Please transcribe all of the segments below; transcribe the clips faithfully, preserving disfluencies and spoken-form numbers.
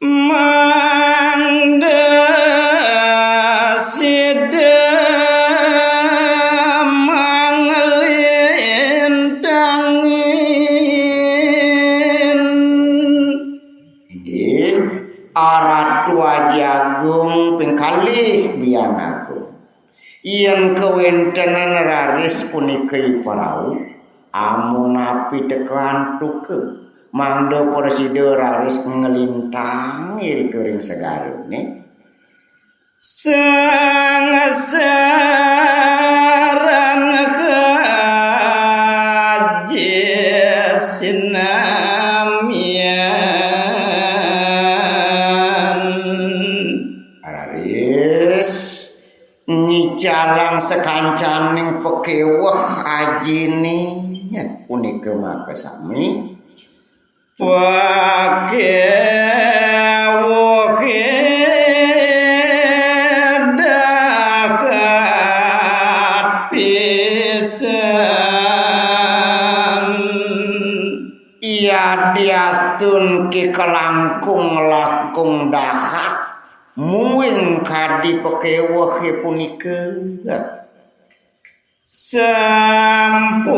Mangda sida manglintangin. Inggih, Ratu Aji Agung ping kalih Biang Agung. Yén kawéntenan raris punika iparau, amun napi teka antuka, mangda prasida raris nglintang irika ring segarané. Sangsaran kaji sinamian. Raris ngicalang sakancaning pakéweh ajiné, punika makasami. Pakéwehé dahat pisan. Yadiastun ké kalangkung-langkung dahat, muing kadi pakéwehé punika. Sampunang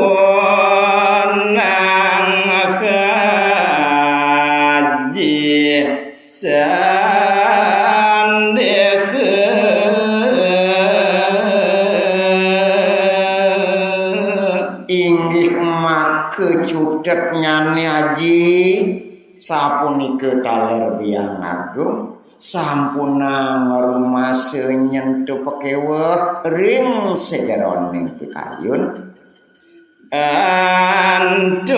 kaji sandéha. Inggih maka cutetnyané aji, sapunika taler Biang Agung, sampunang rumasa nyentuh pakéweh ring sajeroning pikayun. Antuk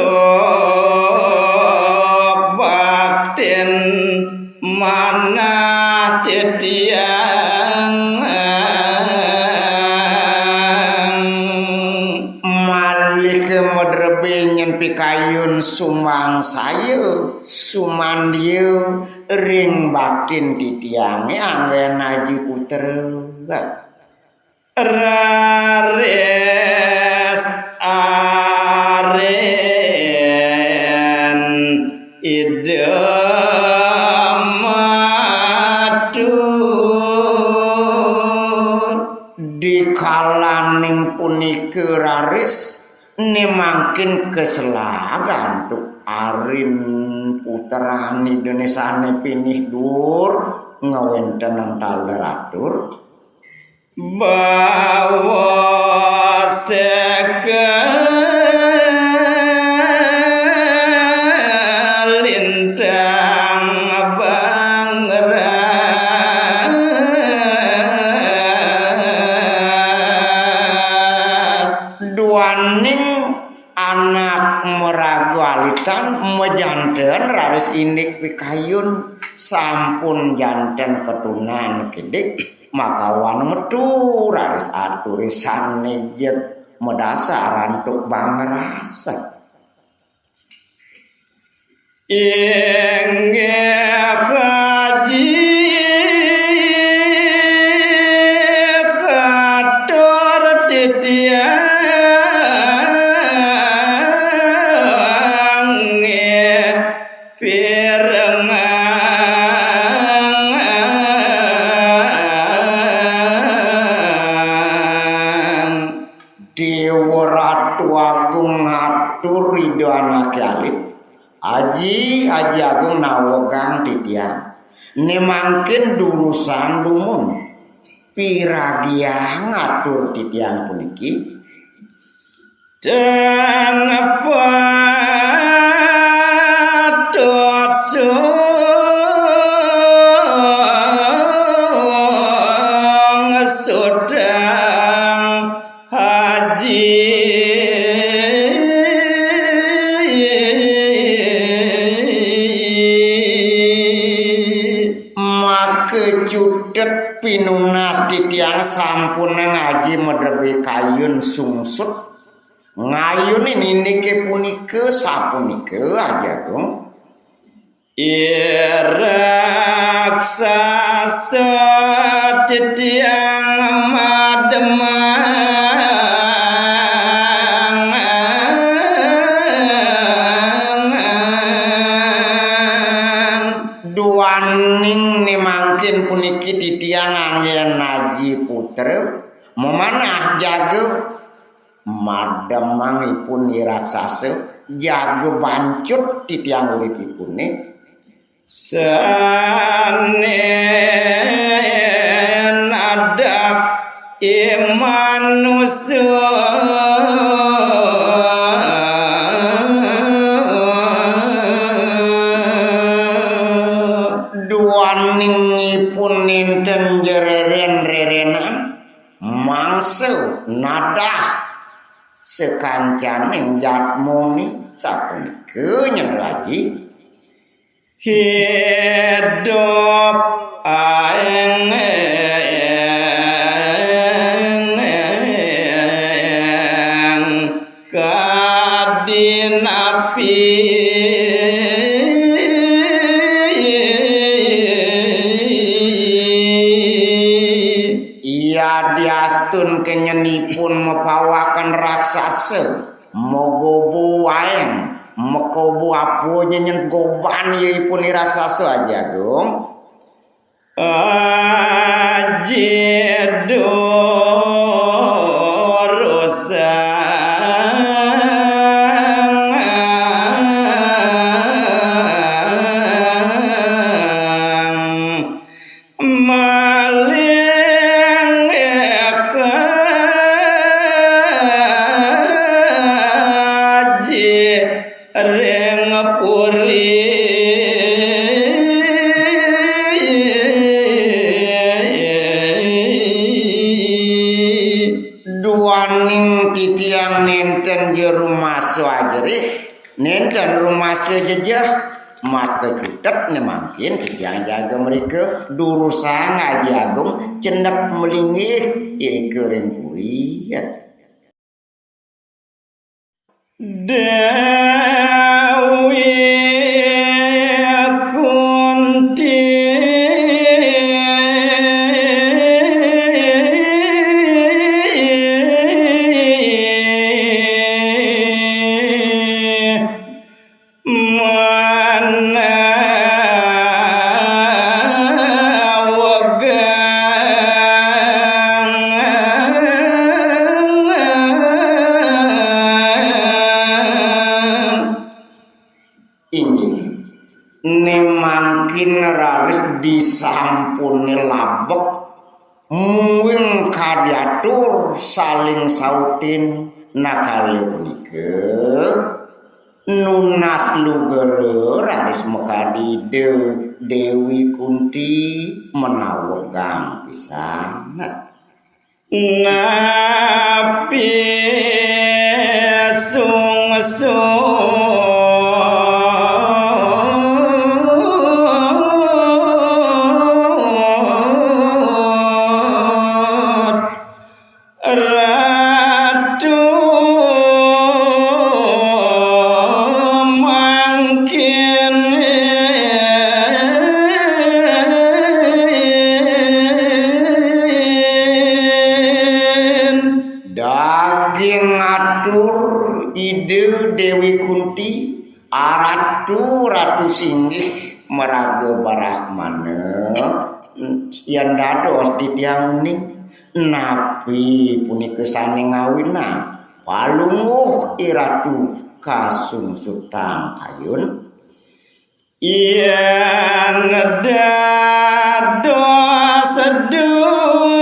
baktin manah titiang. Malih madrebé nyén pikayun sumangsaya, sumandia ring baktin titiangé anggén aji putra. Raris arén Ida matur. Dikalaning punika raris né mangkin kaselag antuk arin putrané Ida sané pinih duur ngawéntenang taler atur. Bawa seka lintang bangras. Duaning anak maraga alitan majanten raris indik pikayun, sampun janten katunan kidik. Makawan metu raris aturé sané jeg madasar antuk bangras. Inggih aji katur titiang nggih. Pirengang. Déwa Ratu Agung ngatur Ida anaké alit. Aji, Aji Agung nawegang titiang. Né mangkin durusang dumun. Piragiang atur titiang puniki. Dan patut sung sudang haji. Maka cutet pinunas titiang sampunang aji madrebé kayun sungsut. Ngayunin indiké punika sapunika, Aji Agung. Iraksasa titiang mademang. Waning ne mangkin puniki titiang anggén aji putra, mamanah jaga mademang ipun i raksasa, jaga bancut titiang uripipuné. Sané nadah i manusa. Duaning ipun nénten ja reren-rerenan, mangsa nadah sakancaning jatmané, sapunika nyen raji. Hidup aéng kadi napi. Yadiastun kenyenipun mapawakan raksasa, magoba aéng, makoba apa nyenyen goban ya ipun i raksasa, Aji Agung. Aji Durusang. Malinggih kaji ring puri. Duaning titiang nénten ja rumasa ajerih, nénten rumasa jejeh, maka cutet né mangkin titiang jaga mrika, durusang Aji Agung, cendek malinggih irika ring puri. Déwi Kunti. Manawegang. Inggih, né mangkin raris disampuné labek, muing kadi atur saling sautin, nakala punika nunas lugra raris makadi Ida Déwi Kunti manawegang pisan. Napi sungsut Ratu mangkin. Daging atur Ida Déwi Kunti, aratu, ratu singgih maraga Brahmana, yén dados titiang uning, napi punika sané ngawinang Palungguh i Ratu kasungsutang kayun? Yén dados durus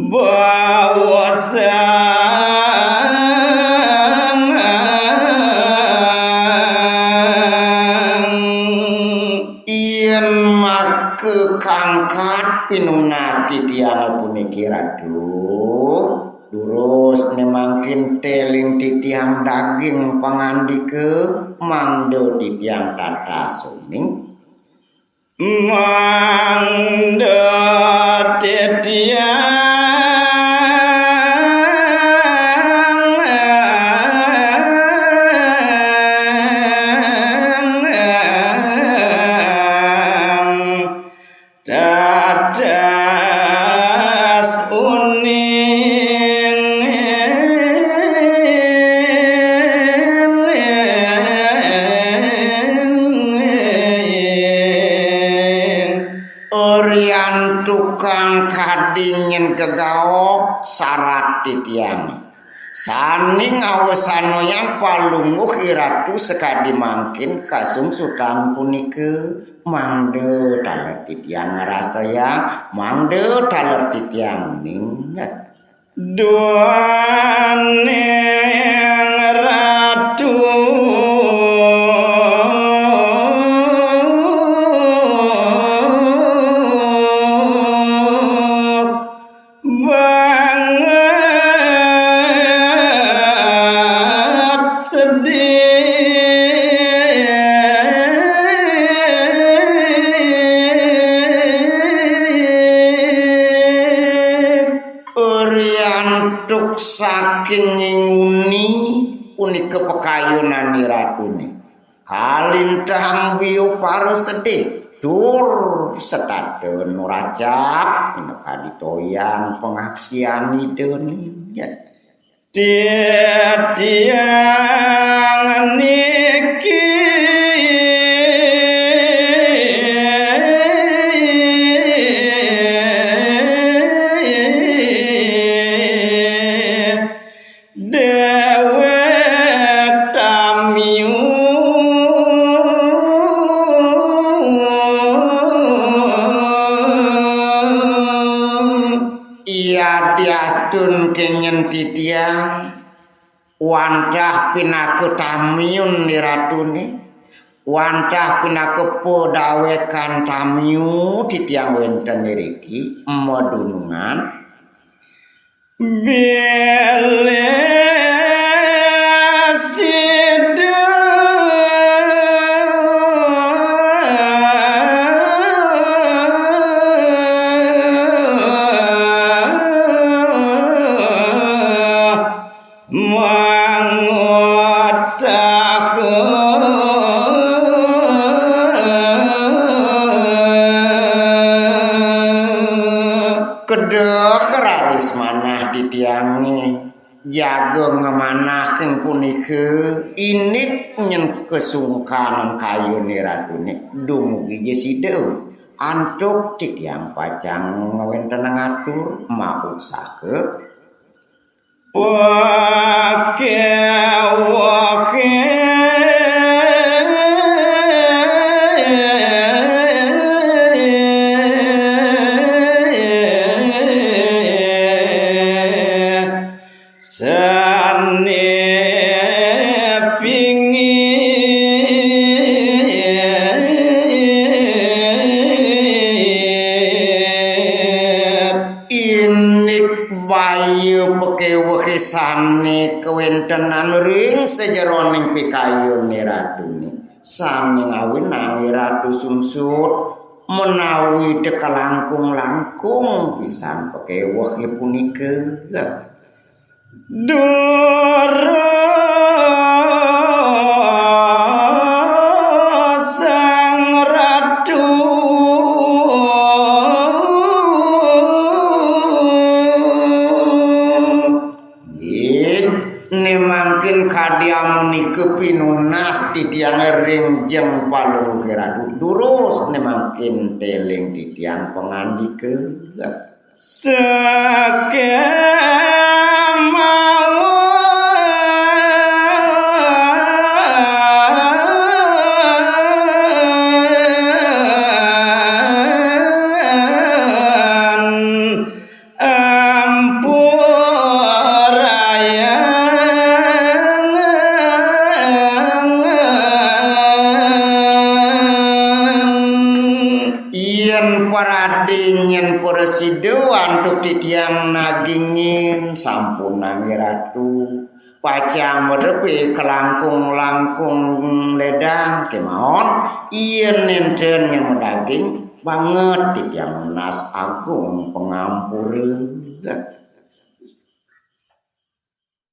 baosang. Yén maka kangkat pinunas titiang puniki, Ratu, durus né mangkin téling titiang daging pangandika, mangda titiang tatas uning. Mangda titiang tatas uning. Kadi nyen gegaok sarat titiang. Sane ngawesanoyang palungguh i ratu sakadi mangkin kasungsutan punika, mangda taler titiang ngrasayang, mangda taler titiang ninget. Duaning ratu banget sedih. Riantuk saking nginguni punika pakayunan i ratune. Kalintang biu para sedih, tur setata nuracap, minakadi toyan pangaksian Ida ningget. Titiang niki dewek tamiu. Iya diastun kenyen titiang, wantah pinaka tamiun i ratune, wantah pinaka padawekan tamiu titiang wenten iriki madunungan. Bilih sida mangut saha. Kedah raris manah titiange, jaga ngamanah ing punika, indik nyen kasungkanan kayune ratune, dumugi ja sida. Antuk titiang pacang ngwentenang atur, mautsaha. Pakewahe. Sane pingit. Indik baya pakewehe sane kawentenan ring sajeroning pikayune ratune, sane ngawinang i ratu sumsut menawi tekalangkung-langkung pisan pakewehe punika. Durus Sang Ratu. Nggih, ne mangkin kadi amunika pinunas titiange ring jeng Palungguhe Ratu. Durus ne mangkin teling titiang pangandika. Sakémaon. Ampurayang. Yén paradi nyén prasida antuk titiang nagingin sampunang Ratu. Pacang madepi kalangkung-langkung ledang kémaon, yén nénten nyén madaging banget titiang nunas agung pangampura.